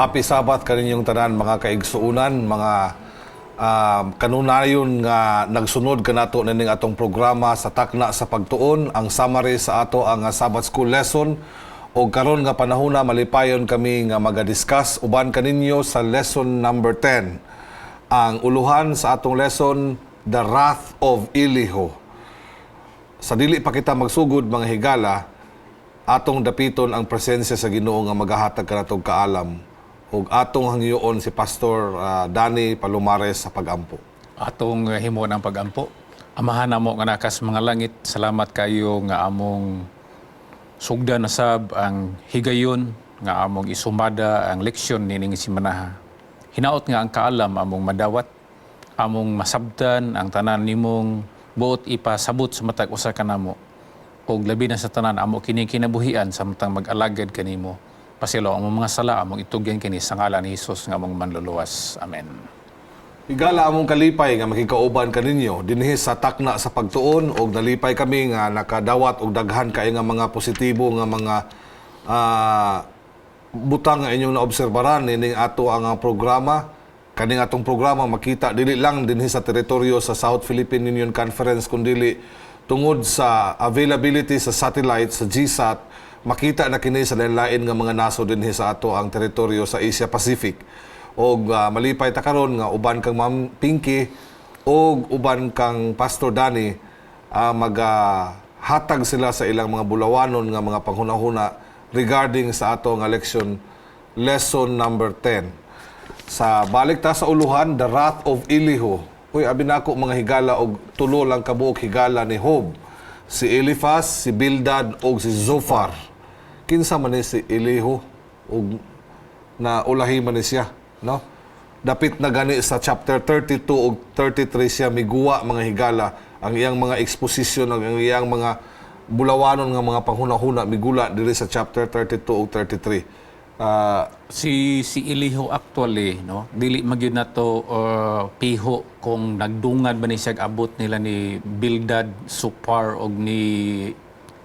Happy Sabbath kaninyong tanan, mga kaigsuunan, mga kanunayon nga nagsunod kanato nining atong programa sa Takna sa Pagtuon, ang summary sa ato ang Sabbath School lesson. Og karon nga panahona, malipayon kami nga maga-discuss uban kaninyo sa lesson number 10. Ang uluhan sa atong lesson, The Wrath of Elihu. Sa dili pa kita magsugod, mga higala, atong dapiton ang presensya sa Ginoo nga magahatag kanatong kaalam ug atong hangyoon si Pastor Danny Palomares sa pagampo. Atong himuon ang pagampo. Amahan namo nga naa ka sa mga langit, salamat kayo nga among sugdan na sab ang higayon nga among isumada ang leksyon nining simanaha. Hinaot nga ang kaalam among madawat, among masabtan ang tanan nimong buot ipasabot sa matag usa kanamo. Ug labi na sa tanan, amo kini kinabuhian samtang mag-alagad kanimo. Pasayloa ang among mga sala, among itugyan kini sa ngalan ni Hesus nga among manluluwas. Amen. Higala, among kalipay nga makikauban kaninyo dinhi sa Takna sa Pagtuon og nalipay kami nga nakadawat og daghan kay nga mga positibo nga mga butang nga inyong naobserbaran nining ato ang programa. Kaning atong programa makita dili lang dinhi sa teritoryo sa South Philippine Union Conference, kundili tungod sa availability sa satellite sa GSAT, makita na kini sa lain-lain nga mga nasod dinhi sa ato ang teritoryo sa Asia Pacific. Og malipay ta karon nga uban kang Ma'am Pinky og uban kang Pastor Danny, magahatag sila sa ilang mga bulawanon nga mga panghunahuna regarding sa ato nga leksyon, lesson number 10. Sa balik ta sa uluhan, The Wrath of Elihu. Uy, abi nako, mga higala, og tulo lang kabuok higala ni Job. Si Eliphaz, si Bildad og si Zophar. Kinsa man ni si Elihu og na ulahi man ni siya, no? Dapit na gani sa chapter 32 ug 33 siya miguwa, mga higala, ang iyang mga eksposisyon, ang iyang mga bulawanon nga mga panghuna-huna migula diri sa chapter 32 ug 33. Si Elihu actually, no, dili magyud nato piho kung nagdungan ba ni siya abot nila ni Bildad, Zophar og ni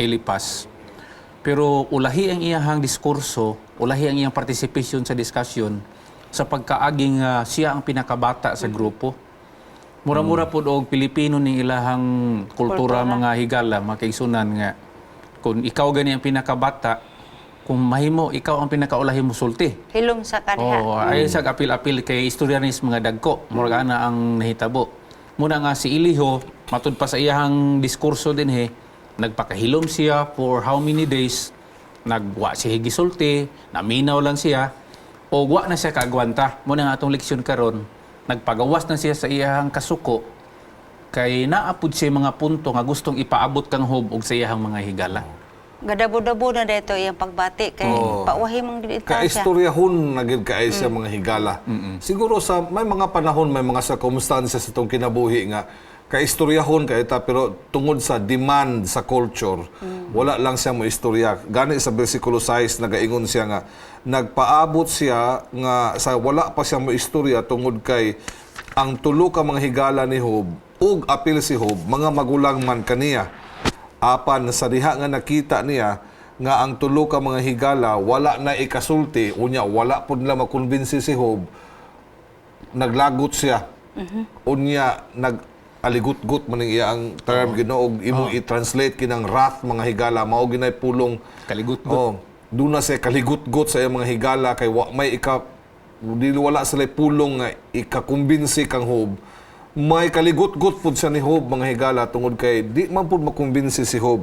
Eliphaz. Pero ulahi ang iyahang diskurso, ulahi ang iyang participation sa discussion sa pagkaaging siya ang pinakabata sa grupo. Mura-mura pud og Pilipino ning ilahang kultura, mga higala, mga kaigsunan, nga kung ikaw gani ang pinakabata, kung mahimo ikaw ang pinakaulahi mo sulti. Hilom sa kaniha. Oo, ay sa apil-apil kay istorya ni sa mga dagko. Murag ana ang nahitabo. Muna nga si Elihu, matud pa sa iyahang diskurso dinhi, nagpakahilom siya for how many days, nagwa siya gisulti, naminaw lang siya, o wa na siya kaagwanta. Muna nga atong leksyon karon, nagpagawas na siya sa iyahang kasuko kay naa pud siya mga punto nga gustong ipaabot kang Job og sa iyahang mga higala. Gadabo-dabo na dito iyang pagbati kay pauwahi mang dito siya. Kaistoryahon na gid kaay siya, mga higala. Siguro sa may mga panahon, may mga circumstances itong kinabuhi nga kaistoryahon kay ta, pero tungod sa demand sa culture, wala lang siya mo istorya. Gani sa bersikulo 6, nagaingon siya nga nagpaabot siya nga sa wala pa siya mo istorya tungod kay ang tulo ka mga higala ni Job ug apil si Job mga magulang man kaniya. Apan sa diha nga nakita niya nga ang tulo ka mga higala wala na ikasulti, unya wala pud nila makumbinsi si Job, naglagot siya. Unya nag aligutgut man ang iya ang term, Ginoo, og imong i-translate kinang wrath, mga higala, mao ginay pulong Kaligutgut. Oh, duna siya kaligutgut sa iyang mga higala kay wa may ika di wala sila pulong nga ikakumbinsi kang Job. May kaligutgut pud siya ni Job, mga higala, tungod kay di man pud makumbinsi si Job.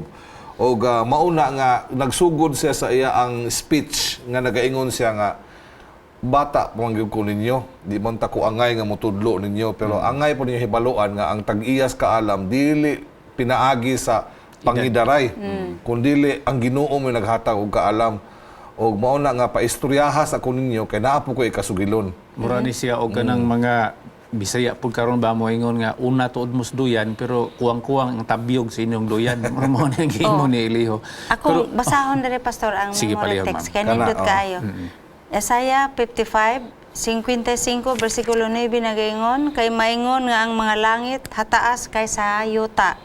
Og mauna nga nagsugod siya sa iya ang speech nga nagaingon siya nga bata pa man gyud ko ninyo, di man ta ko angay nga motudlo ninyo, pero angay po ninyo hibaluan nga ang tag-iyas kaalam dili pinaagi sa pangidaray, kundili ang Ginoo mo naghatag og kaalam, og mao na nga paistoryahas ako ninyo kay naa po ko ikasugilon. Mura ni siya og kanang mga Bisaya pud karon ba mo ingon nga una tuod mos duyan pero kuwang-kuwang ang tabyog sa inyong duyan. Mura mo na gihimo ni Elihu. Ako basahon diri, Pastor, ang Sige, memory palihog, text ma'am. kay Kana, nindot oh. kaayo. Isaiah 55, 55 bersikulo 9 nagaingon, "Kay maingon nga ang mga langit hataas kaysa yuta,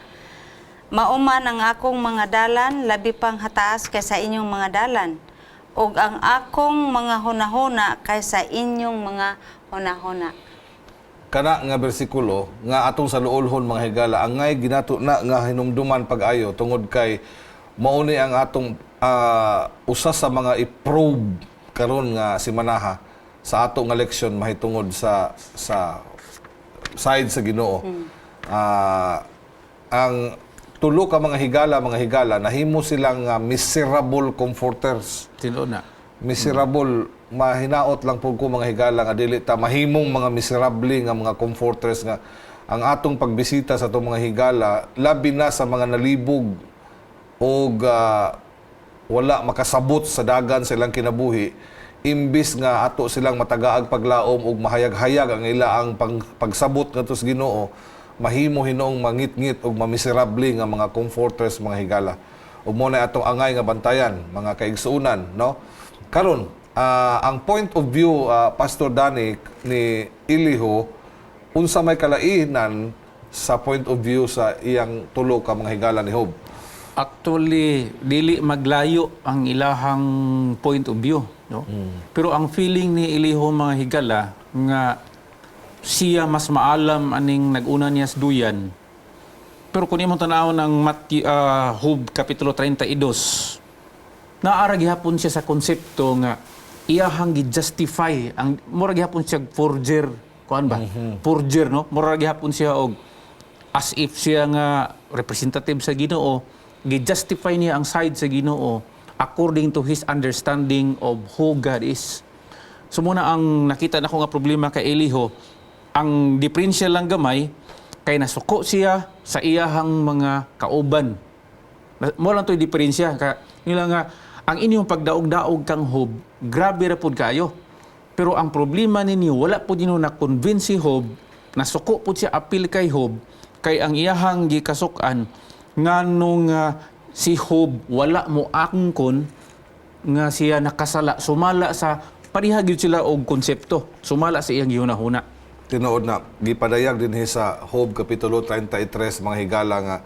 mao man ang akong mga dalan labi pang hataas kaysa inyong mga dalan, ug ang akong mga hunahuna kaysa inyong mga hunahuna. Kana nga bersikulo nga atong sa luolhon, mga higala, angay ginato na nga hinumduman pag-ayo tungod kay mao ni ang atong usa sa mga i-probe karon nga simanaha sa ato nga leksyon mahitungod sa side sa Ginoo. Ang tulo ka mga higala, nahimo silang miserable comforters. Tinuod na. Miserable, mahinaot lang pud ko, mga higala, nga dili ta mahimong mga miserable nga mga comforters, nga ang atong pagbisita sa atong mga higala, labi na sa mga nalibog og wala makasabot sa dagan sa ilang kinabuhi, imbis nga ato silang matagaag paglaom og mahayag-hayag ang ila ang pagsabot ngadto sa Ginoo, mahimo hinuong mangitngit og mamiserable nga mga comforters, mga higala. Ug mo na atong angay nga bantayan, mga kaigsuonan, no? Karon, ang point of view, Pastor Danny, ni Elihu, unsa may kalainan sa point of view sa iyang tulo ka mga higala ni Job? Actually, dili maglayo ang ilahang point of view, no? Pero ang feeling ni Elihu, mga higala, nga siya mas maalam aning nag-una niya sa duyan. Pero kung imong tan-awon ang Matthew, Job kapitulo 32, naara gihapon siya sa konsepto nga iyahang gi-justify ang mura gihapon siya forger kuan ba, forger, no? Mura gihapon siya og as if siya nga representative sa Ginoo, gi-justify niya ang side sa Ginoo according to his understanding of who God is. So muna ang nakita nako nga problema kay Eliho, ang diferensya lang gamay kay nasuko siya sa iyahang mga kauban. Mo lang to'y diferensya. Ka, nila nga, ang inyong pagdaog-daog kang Job, grabe ra pud kayo. Pero ang problema ninyo, wala pud ninyo na-convince si Job, nasuko pud siya apil kay Job, kay ang iyahang gikasukan, nganong si Job wala mo angkon nga siya nakasala, sumala sa pareha gyud sila og konsepto, sumala sa iyang gihuna-huna. Tinuod na gipadayag dinhi sa Job kapitulo 33, mga higala, nga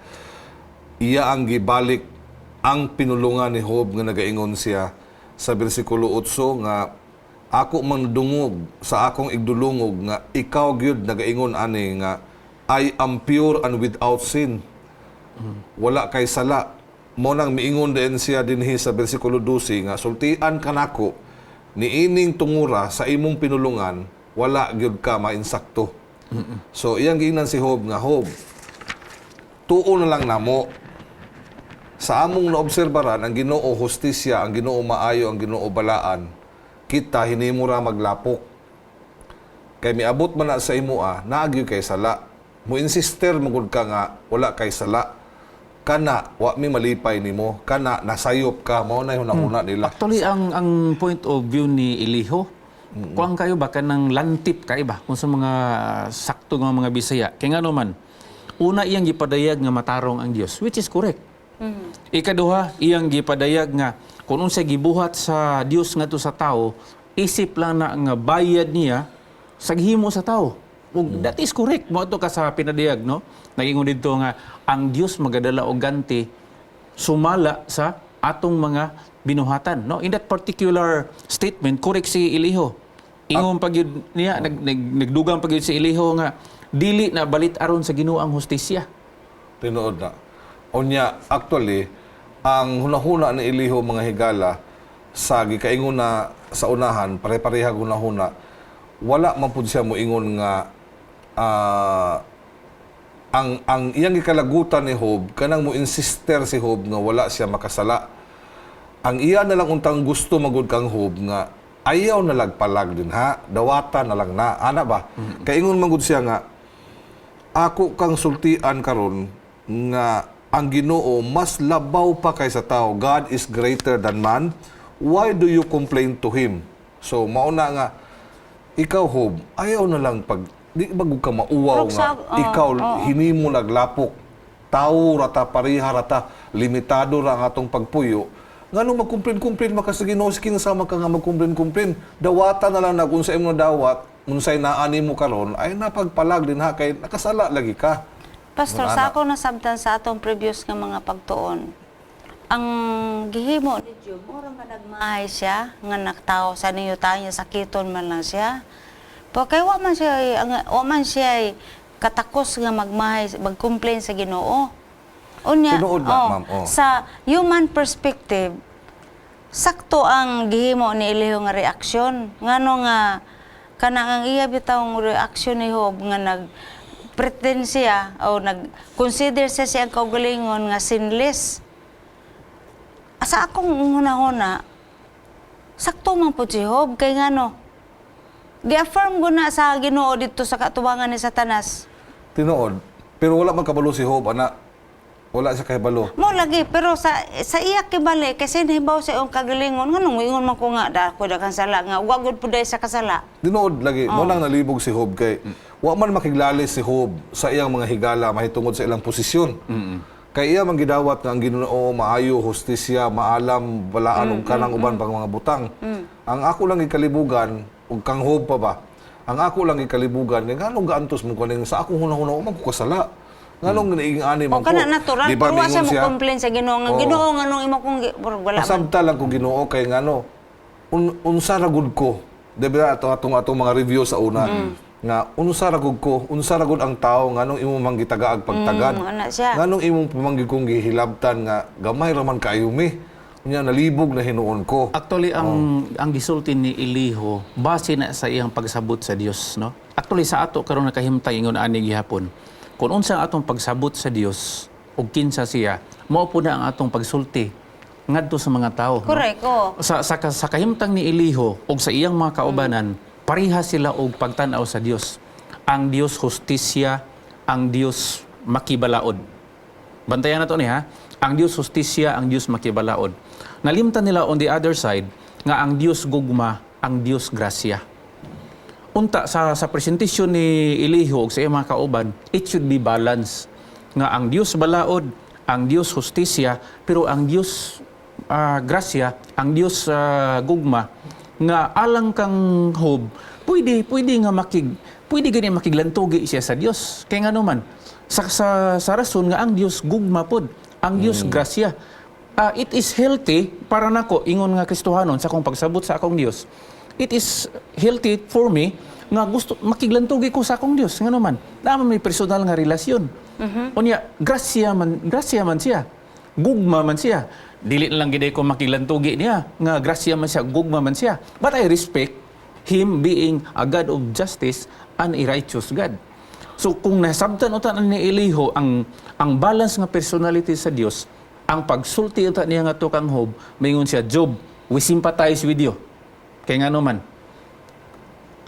iya ang gibalik ang pinulungan ni Job nga nagaingon siya sa bersikulo 8 nga ako man dungog sa akong igdulungog nga ikaw gyud nagaingon ani nga I am pure and without sin, wala kay sala. Mo nang miingon din siya dinhi sa bersikulo 12 nga sultian kanako niining tungura sa imong pinulungan, wala gyud ka mainsakto. So iyang giingnan si Job nga, "Job, tuo na lang namo sa among naobserbaran, ang Ginoo hustisya, ang Ginoo maayo, ang Ginoo balaan. Kita hinimo ra maglapok. Kay miabot man na sa imoa, naa gyud kay sala. Mo insister magud ka nga wala kay sala. Kana wa mi malipay nimo, kana nasayop ka." Mao na hunahuna nila. Actually, ang point of view ni Eliho, kuang kayo ba kanang lantip kay ba kung sa mga sakto nga mga Bisaya. Kay ngano man, una, iyang gipadayag nga matarong ang Dios, which is correct. Ikaduha, iyang gipadayag nga kung unsay gibuhat sa Dios ngadto sa tao, isip lang na nga bayad niya sa gihimo sa tao. Ug that is correct. Mo ka sa pinadayag, no? Nagingon didto nga ang Dios magadala og ganti sumala sa atong mga binuhatan, no? In that particular statement, correct si Eliho. Ingon pa gyud niya, nagdugang pa gyud si Eliho nga dili na balit aron sa Ginoo ang hustisya. Tinuod na. Unya, actually, ang hunahuna ni Eliho, mga higala, sa gikaingon na sa unahan, pare-parehag hunahuna, wala man pud siya moingon nga ang iyang gikalagutan ni Job kanang mo insister si Job nga wala siya makasala. Ang iya na lang untang gusto magud kang Job nga ayaw na lagpalag din ha, dawatan na lang na ana ba. Kaingon man gud siya nga ako kang sultian karon nga ang Ginoo mas labaw pa kaysa tao. God is greater than man. Why do you complain to him? So mao na nga ikaw, Job, ayaw na lang pag di ba gud ka mauwaw Pero nga ikaw hinimo naglapok. Tao ra ta, pareha ra ta, limitado ra ang atong pagpuyo. Ngano magkumplain-kumplain maka sa Ginoo? Kinsa man ka nga magkumplain-kumplain? Dawatan na lang na kung sa imong dawat, unsay naa nimo karon ay napagpalag din ha, kay nakasala lagi ka. Pastor, sa ako nasabtan sa atong previous nga mga pagtuon, Ang gihimo ni Job, mura man nagmahay siya nga naktawo sa niyo tayo niya, sakiton man lang siya. Pa kay wa man siya katakos nga magmahay, mag-complain sa Ginoo. Unya, Tinuod na, oh, ma'am, oh. sa human perspective, sakto ang gihimo ni Elihu nga reaksyon. Ngano nga kanang ang iya bitawng reaksyon ni Job nga nag pretend siya o nag-consider siya siyang kaugalingon nga sinless. Sa akong hunahuna, sakto man po si Job kay ngano gi-affirm ko na sa Ginoo dito sa katubangan ni Satanas. Tinuod. Pero wala man kabalo si Job, ana. Wala siya kahibalo. Mo lagi pero sa iya kibali kasi nahibaw sa iyong kagalingon, nganong moingon man ko nga da ko daghang sala nga wa gud pud sa kasala. Tinuod lagi, mo nang nalibog si Job kay wa man makiglalis si Job sa iyang mga higala mahitungod sa ilang posisyon. Kay iya man gidawat nga ang Ginoo maayo, hustisya, maalam, balaan ug kanang uban pang mga butang. Ang ako lang gikalibugan ug kang Job pa ba? Ang ako lang gikalibugan kay nganong gaantos mo kaning sa akong hunahuna wa man ko kasala. Nganong niing ani O man ko. kana natural Di ba pero wa siya mingon mo siya? complain sa Ginoo nga Oo. Ginoo nganong imo kong wala man. Pasabta lang ko Ginoo kay ngano unsa ra gud ko. Di ba ato atong atong mga review sa una nga unsa ra gud ko, unsa ra gud ang tao, nganong imong manggitagaag pagtagad. Ana siya. Nganong imong pamanggid kong gihilabtan nga gamay ra man kaayo mi. Unya nalibog na hinuon ko. Actually, ang gisulti ni Eliho base na sa iyang pagsabot sa Dios, no? Actually, sa ato karon nakahimtang ingon ani gihapon. Kung unsa ang atong pagsabot sa Dios ug kinsa siya, mao po na ang atong pagsulti ngadto sa mga tao, no? Correct, oh. Sa kahimtang ni Eliho ug sa iyang mga kaubanan, pareha sila og pagtan-aw sa Dios. Ang Dios hustisya, ang Dios makibalaod. Bantayan na to ni ha. Ang Dios hustisya, ang Dios makibalaod. Nalimtan nila on the other side nga ang Dios gugma, ang Dios grasya. Unta sa presentasyon ni Elihu ug sa iyang mga kauban, it should be balanced. Nga ang Dios balaod, ang Dios hustisya, pero ang Dios grasya, ang Dios gugma nga alang kang Job, pwede pwede nga makig pwede gani makiglantugi siya sa Dios. Kay ngano man sa rason nga ang Dios gugma pod, ang Dios grasya. It is healthy para nako ingon nga Kristohanon sa akong pagsabot sa akong Dios. It is healthy for me nga gusto makiglantugi ko sa akong Dios, ngano man naa man may personal nga relasyon. Unya grasya man siya. Gugma man siya. Dili na lang gid ko makiglantugi niya nga grasya man siya, gugma man siya. But I respect him being a God of justice and a righteous God. So kung nasabtan utan ni Eliho ang balance nga personality sa Dios, ang pagsulti utan niya nga kang Job, maingon siya, "Job, we sympathize with you." Kay ngano man,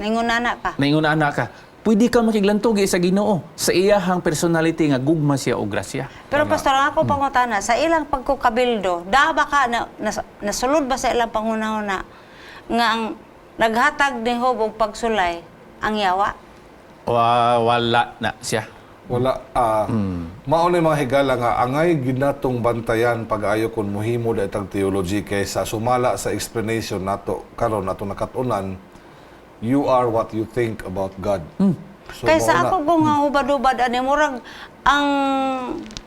Ningon ana ka. naingon na anak ka, pwede ka makiglantugi sa Ginoo sa iyahang personality nga gugma siya o grasya. Pero pastor, ang ako pangutana, sa ilang pagkukabildo, da ba ka na, nasulod ba sa ilang panghunahuna nga ang naghatag ni Job og pagsulay ang yawa? Wala na siya. Wala mao na yung mga higala nga angay ginatong bantayan pag-ayo kon mohimo da itang theology kaysa sumala sa explanation nato karon nato nakat-unan, you are what you think about God. So, Kaysa mao na. ako kung nga hubad-hubad ani murag ang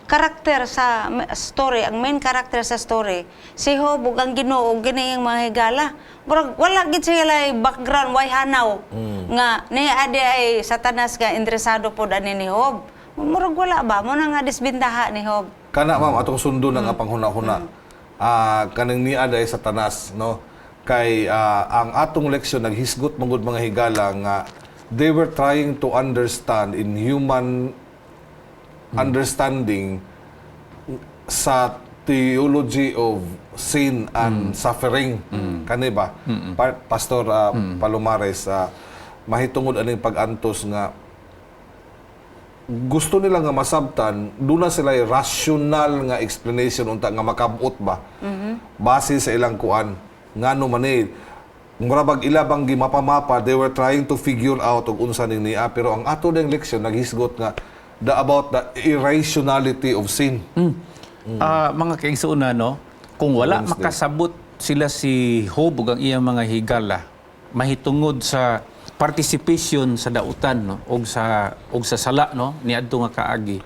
karakter sa story, ang main character sa story, si Job ug ang Ginoo gini ang mga higala. Murag wala gid sila background, way hanaw nga ni adi ay Satanas nga interesado pod ani ni Job. Murag wala ba mo na nga disbintaha ni Job. Kana, ma'am, atong sundo na nga panghuna-huna. Kaning niya ay Satanas, no? Kay ang atong leksyon naghisgot mangud, mga higala, nga they were trying to understand in human understanding sa theology of sin and suffering, kani ba, Pastor Palomares, mahitungod aning pag-antos nga gusto nila nga masabtan, duna sila rational nga explanation unta nga makabot ba base sa ilang kuan, ngano man eh murabag ila bang gimapa-mapa. They were trying to figure out og unsa ning niya, pero ang ato ning leksyon naghisgot nga the about the irrationality of sin. Mga kaigsuonan, no, kung wala Wednesday. Makasabot sila si Job ug ang iyang mga higala mahitungod sa participation sa dautan, no, og sa sala, no, niadto nga kaagi.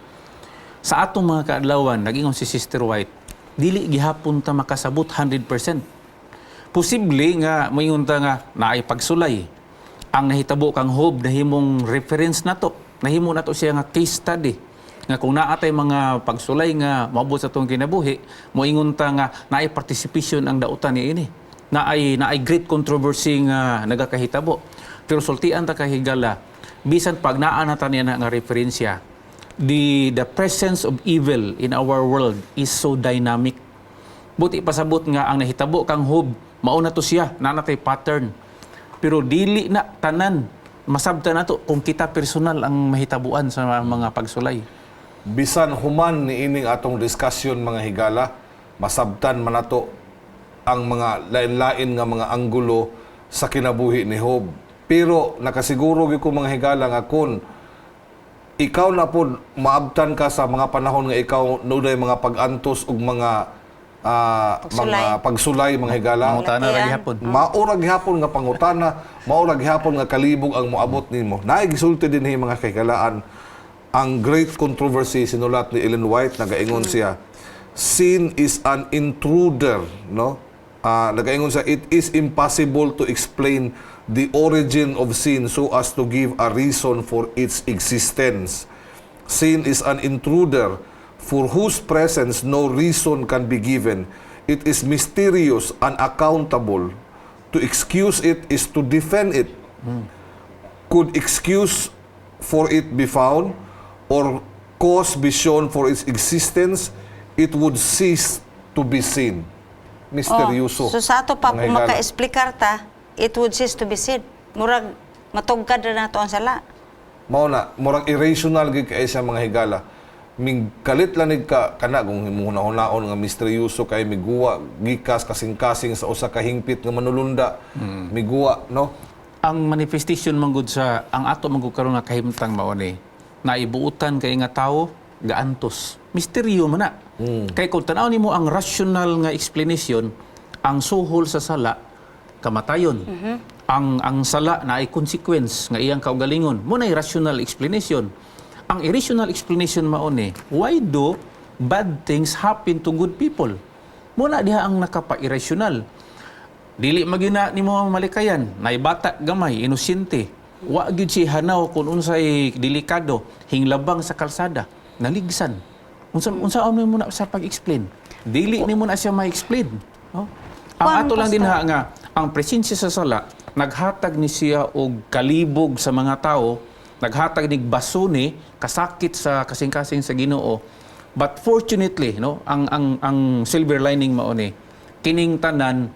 Sa atong mga kaadlawan, nagingon si Sister White, Dili gihapon ta makasabot 100%. Posible nga moingon ta nga naay pagsulay. Ang nahitabo kang Job nahimong reference nato. Nahimo nato siya nga case study nga kung naa tay mga pagsulay nga moabot sa atong kinabuhi, moingon ta nga naay participation ang dautan niini. Naay great controversy nga nagakahitabo. Pero sultian ta, kahigala, bisan pag naa na ta niya na nga referensya, the presence of evil in our world is so dynamic. Buti pasabot nga ang nahitabo kang Job, mao na to siya, naa na tay pattern. Pero dili na tanan masabtan nato kung kita personal ang mahitabuan sa mga pagsulay. Bisan human niining atong discussion, mga higala, masabtan man nato ang mga lain-lain nga mga anggulo sa kinabuhi ni Job. Pero nakasiguro gyud ko, mga higala, nga kun ikaw na po maabtan ka sa mga panahon nga ikaw nunay mga pag-antos ug mga Pagsulay. mga pagsulay, mga higala. Mangutana ra Latian. gihapon. Mao ra gihapon nga pangutana, mao ra gihapon nga kalibog ang moabot nimo. Naay gisulti dinhi, mga kahigalaan, ang Great Controversy sinulat ni Ellen White. Nagaingon siya, "Sin is an intruder," no? Nagaingon siya, "It is impossible to explain the origin of sin so as to give a reason for its existence. Sin is an intruder for whose presence no reason can be given. It is mysterious, unaccountable. To excuse it is to defend it. Could excuse for it be found, or cause be shown for its existence, it would cease to be sin." Misteryoso. Oh, so sa ato pa, mga kung higala. maka-explicar ta, it would cease to be sin. Murag, matugkad na nato ang sala. Mao na, murag irrational gyud kay siya, mga higala. Ming kalit lanig ka kana kung huna-hunaon nga misteryoso kay miguwa gikas kasing-kasing sa usa ka hingpit nga manulunda. Miguwa, no? Ang manifestation manggod sa ang ato manggod karon nga kahimtang mao ni naibuutan kay nga tawo gaantos. Misteryo man na. Kay kung tan-aw nimo ang rational nga explanation, ang suhol sa sala kamatayon. Ang sala na ay consequence nga iyang kaugalingon. Mao na rational explanation. Ang irrational explanation mao ni, why do bad things happen to good people? Mao na diha ang nakapa-irrational. Dili magina nimo malikayan, nay bata gamay, inosente. Wa gyud si hanaw kung unsay delikado, hinglabang sa kalsada, naligsan. Unsa mo na sa pag-explain? Dili nimo na siya ma-explain. No? Ang Kwan, ato lang Pastor. dinha nga ang presensya sa sala naghatag ni siya og kalibog sa mga tao, naghatag nig basuni, kasakit sa kasing-kasing sa Ginoo. But fortunately, no, ang silver lining mao ni kining tanan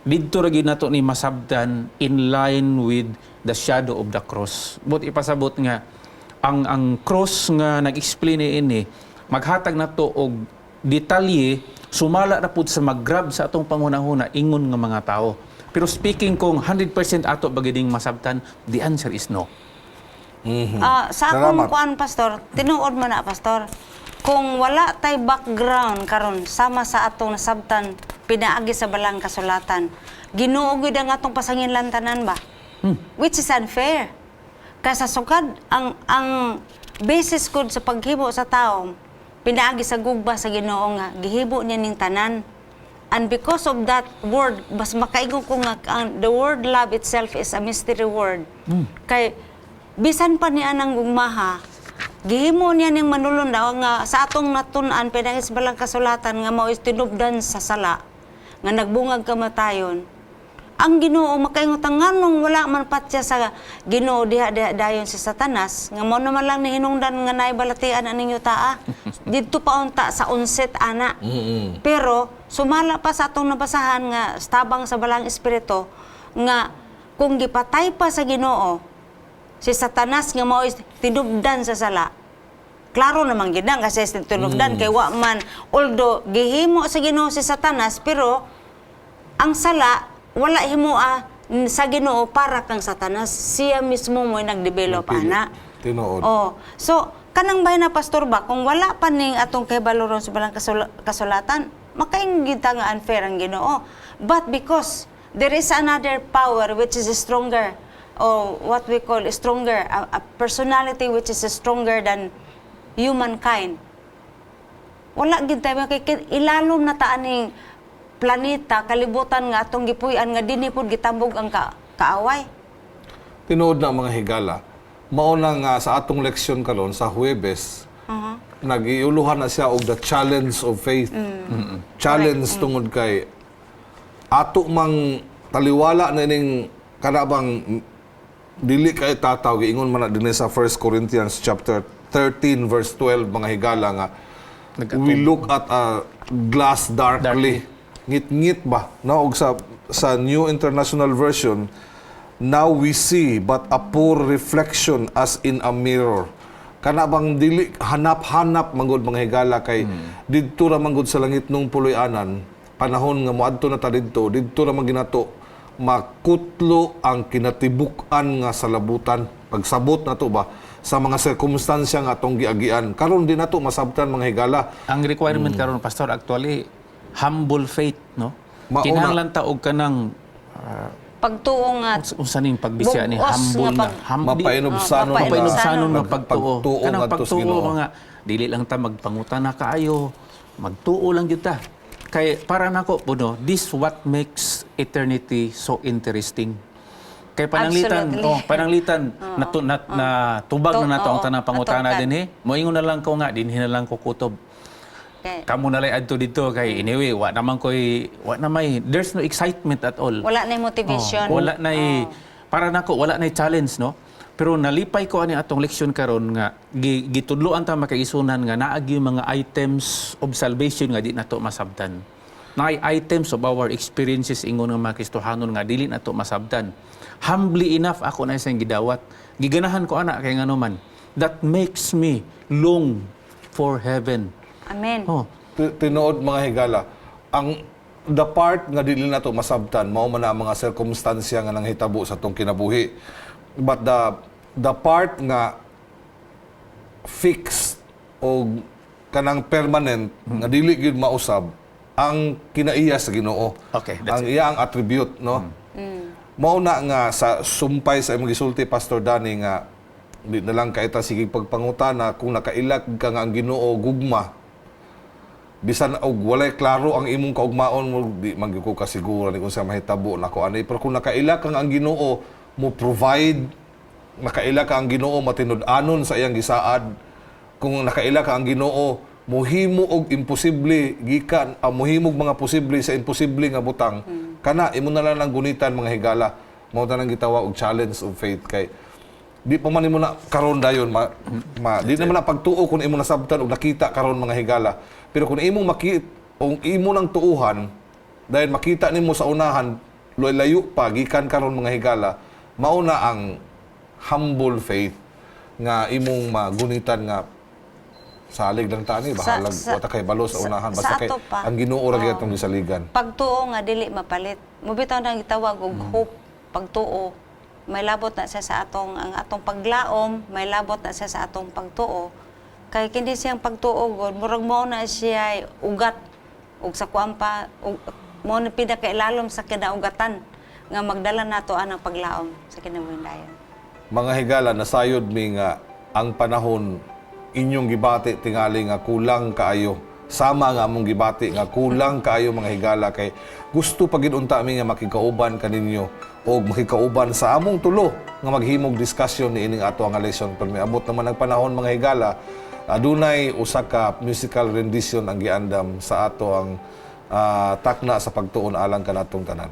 didto ra gyud nato ni masabtan in line with the shadow of the cross. But ipasabot nga ang cross nga nag-explain ni ini maghatag nato og detalye sumala ra pud sa mag-grab sa atong panghunahuna ingon nga mga tao. Pero speaking kung 100% ato ba giding masabtan, the answer is no. Ah, sa akong Salamat. kuan, Pastor, tinuod man na, Pastor. Kung wala tay background karon sama sa atong nasabtan pinaagi sa balang kasulatan, Ginoo gyud ang atong pasanginlan tanan ba? Which is unfair. Kay sa sukad ang basis kod sa paghimo sa tao pinaagi sa gugma sa Ginoo nga gihibo niya ning tanan. And because of that word, bas makaingon ko nga ang, the word love itself is a mystery word. Kay bisan pa niya ang gugmaha, gihimo niya ning manulunda nga sa atong natun-an pinagi sa balang kasulatan nga mao is tinubdan sa sala nga nagbungag kamatayon. Ang Ginoo makaingon ta nganong wala man patya sa Ginoo diha diha dayon si Satanas nga mao naman lang nihinungdan nga naay balatian aning yutaa didto pa unta sa onset ana. Pero sumala pa sa atong nabasahan nga tabang sa balang espiritu nga kung gipatay pa sa Ginoo si Satanas nga mao is tinubdan sa sala. Klaro naman gid na kasi tinubdan kay wa man, although gihimo sa Ginoo si Satanas, pero ang sala wala himoa sa Ginoo para kang Satanas, siya mismo mo nagdevelop ana. Tinuod. Oh, so kanang bay na, Pastor, ba kung wala pa ning atong kahibalo sa balang kasulatan, makaingon gyud ta nga unfair ang Ginoo. But because there is another power which is stronger, or what we call stronger, a personality which is stronger than humankind. Wala gid tayo kay ilalom na ta aning planeta, kalibutan nga atong gipuy-an nga dinhi pud gitambog ang kaaway. Tinuod na, mga higala. Mao na nga sa atong leksyon karon sa Huwebes, nagiuluhan na siya og the challenge of faith. Challenge tungod kay ato mang taliwala na ining kanabang dili kay tataw, giingon man na dinhi sa 1 Corinthians chapter 13 verse 12, mga higala, nga we look at a glass darkly, ngit-ngit ba, no? Og sa New International Version, "Now we see but a poor reflection as in a mirror." Kana bang dili hanap-hanap manggod, mga higala, kay didto ra manggod sa langit nung puloy-anan, panahon nga moadto na ta didto, didto ra man ginato makutlo ang kinatibuk-an nga salabutan, pagsabot nato ba sa mga sirkumstansya nga atong giagian karon. Di nato masabtan, mga higala. Ang requirement karon, Pastor, actually humble faith, no? Mauna. Kinahanglan ta og kanang Pagtuo nga unsa ning pagbisaya ni Bug-os humble nga nga Mapainubsanon. Oh, mapainubsanon nga pagtuo. Pagtuo Kanang ngadto sa pagtuo Ginoo. mga dili lang ta magpangutana kaayo, magtuo lang gyud ta. Kay para nako po, no, this what makes eternity so interesting. Kay pananglitan, Absolutely. oh, pananglitan na, na, na tubag na nato ang tanang pangutana Atungkad. dinhi. Moingon na lang ko nga dinhi na lang ko kutob. Kamo na lay adto dito kay anyway wa naman koy wa na may there's no excitement at all. Wala na motivation. Oh, wala na, para nako wala na challenge, no. Pero nalipay ko ani atong leksyon karon nga gitudloan ta makaigsuonan nga naa gyud mga items of salvation nga di nato masabtan. Naay items of our experiences ingon nga mga Kristohanon nga dili nato masabtan. Humbly enough, ako na isang gidawat. Giganahan ko ana kay ngano man that makes me long for heaven. Amen. Oh, Tinuod, mga higala, ang the part nga dili nato masabtan mao man na ang mga sirkumstansya nga nanghitabo sa atong kinabuhi, but the part nga fixed o kanang permanent nga dili gyud mausab ang kinaiya sa Ginoo. Okay, that's Ang iya ang attribute, no? Mao na nga sa sumpay sa imong gisulti, Pastor Danny, nga di na lang kay ta sige pagpangutana kung nakailak ka nga ang Ginoo gugma, bisan og walay klaro ang imong kaugmaon mo, di man gyud ko kasiguro ni kung sa mahitabo nako ani, pero kung nakaila kang ang Ginoo mo provide, nakaila ka ang Ginoo matinud-anon sa iyang gisaad, kung nakaila ka ang Ginoo mohimo og imposible gikan mohimog mga posible sa imposible nga butang, kana imo na lang ang gunitan, mga higala. Mao tanang gitawag og challenge of faith kay di pa man nimo na karon dayon ma di naman na pagtuo kung imo nasabtan og nakita karon, mga higala, pero kung imong makit kung imo nang tuuhan dahil makita nimo sa unahan, layo pa gikan karon, mga higala, mao na ang humble faith nga imong magunitan nga salig lang tani, bahalag wa ta kay balo sa unahan, basta sa kay ato pa. ang Ginoo ra gyud atong gisaligan. Pagtuo nga dili mapalit. Mubitaw nang gitawag og hope, pagtuo. May labot na siya sa atong ang atong paglaom, may labot na siya sa atong pagtuo. Kay kini siyang pagtuo god, murag mao na siya ugat ug sa kuan pa ug mao na pinakailalom sa kinaugatan nga magdala nato anang paglaom sa kinabuhi dayon. Mga higala, nasayod mi nga ang panahon inyong gibati tingali nga kulang kaayo, sama nga among gibati nga kulang kaayo, mga higala, kay gusto pa gid unta mi nga makikauban kaninyo o makikauban sa among tulo nga maghimog discussion ni ining ato ang lesson, pero miabot naman ang panahon, mga higala. Adunay usa ka musical rendition ang giandam sa ato ang takna sa pagtuon alang kanatong tanan.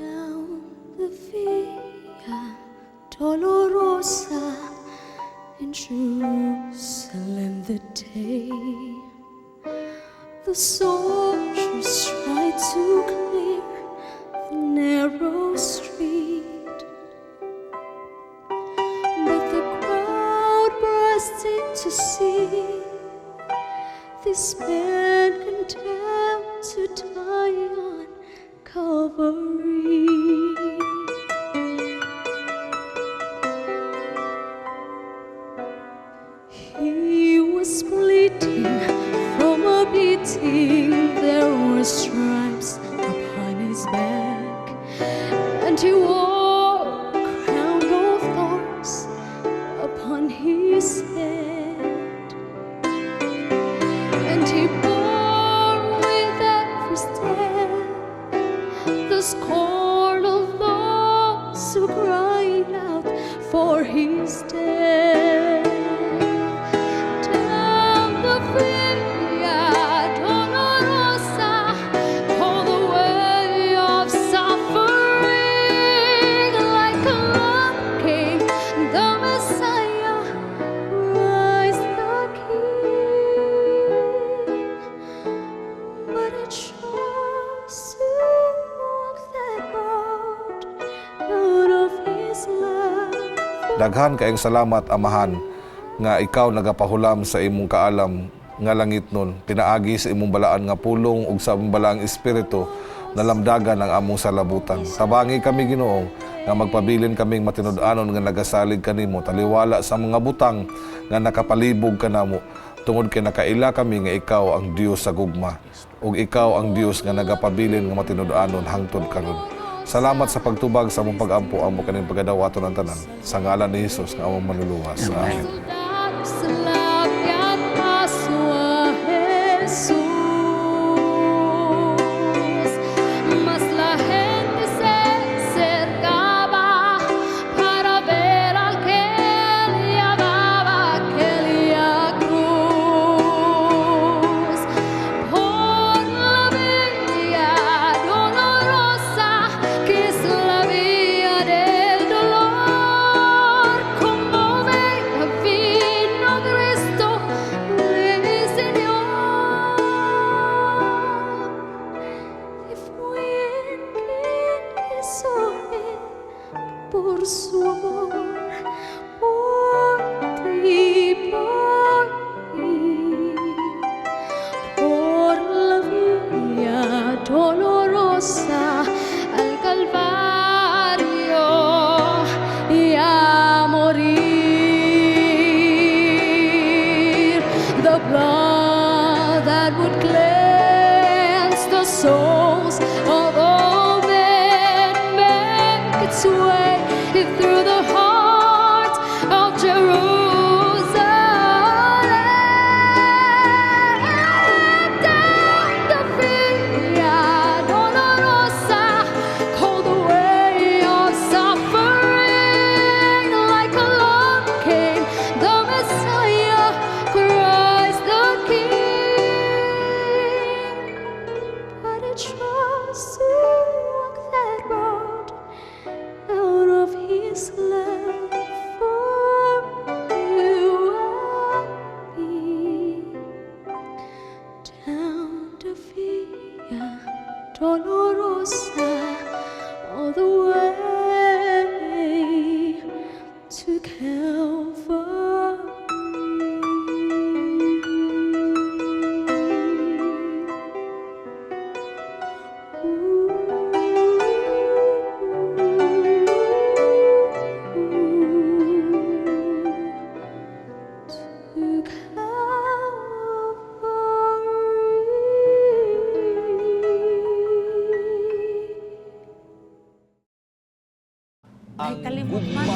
Down the Via Dolorosa in Jerusalem the day the soldiers tried to clear the narrow street, but the crowd burst in to see this man condemned to die on Calvary. He was bleeding from a beating. There were stripes upon his back, and he wore a crown of thorns upon his head. And for his death. Down the Via Dolorosa, all the way of suffering, like a lamb came the Messiah, Christ the King. But I chose to walk that road out of his love. Daghan kaayong salamat, Amahan, nga ikaw nagapahulam sa imong kaalam nga langitnon pinaagi sa imong balaan nga pulong ug sa imong balaang espiritu nalamdagan ang among salabutan. Tabangi kami, Ginoo, nga magpabilin kaming matinud-anon nga nagasalig kanimo taliwala sa mga butang nga nakapalibog kanamo tungod kay nakaila kami nga ikaw ang Dios sa gugma ug ikaw ang Dios nga nagapabilin nga matinud-anon hangtod karon. Salamat sa pagtubag sa among pag-ampo. Amo kaning pagadawaton ang tanan sa ngalan ni Hesus nga among manluluwas. Amen. Soldados le abrían paso a Jesús, mas la gente se acercaba para ver al que llevaba aquella cruz. Por la vía dolorosa, que es la vía del dolor, como oveja vino Cristo, mi Señor. Y fue él quien quiso ir por su amor, por ti, por mí, por la vía dolorosa al Calvario y a morir. The blood that would cleanse the souls of all men make its way through the heart of Jerusalem. Down the Via Dolorosa, called the way of suffering, like a lamb came the Messiah, Christ the King. But I chose to walk that road out of his love for you and me. Down the Via Dolorosa, all the way to Calvary. Ooh, to Calvary. Ay, kalimot man.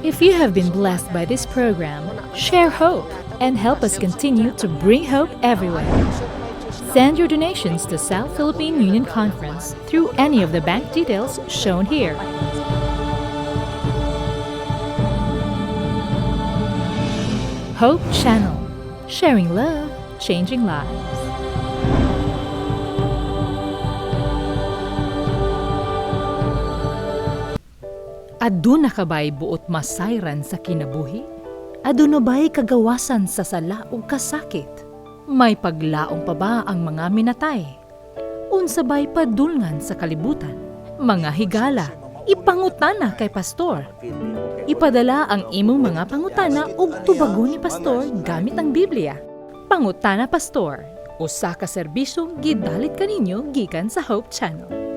If you have been blessed by this program, share hope and help us continue to bring hope everywhere. Send your donations to South Philippine Union Conference through any of the bank details shown here. Hope Channel, sharing love, changing lives. Aduna ka ba'y buot masayran sa kinabuhi? Aduna ba'y kagawasan sa sala ug kasakit? May paglaom pa ba ang mga minatay? Unsa ba'y padulngan sa kalibutan? Mga higala, ipangutana kay pastor. Ipadala ang imong mga pangutana ug tubagon ni pastor gamit ang Biblia. Pangutana Pastor, usa ka serbisyong gidalit kaninyo gikan sa Hope Channel.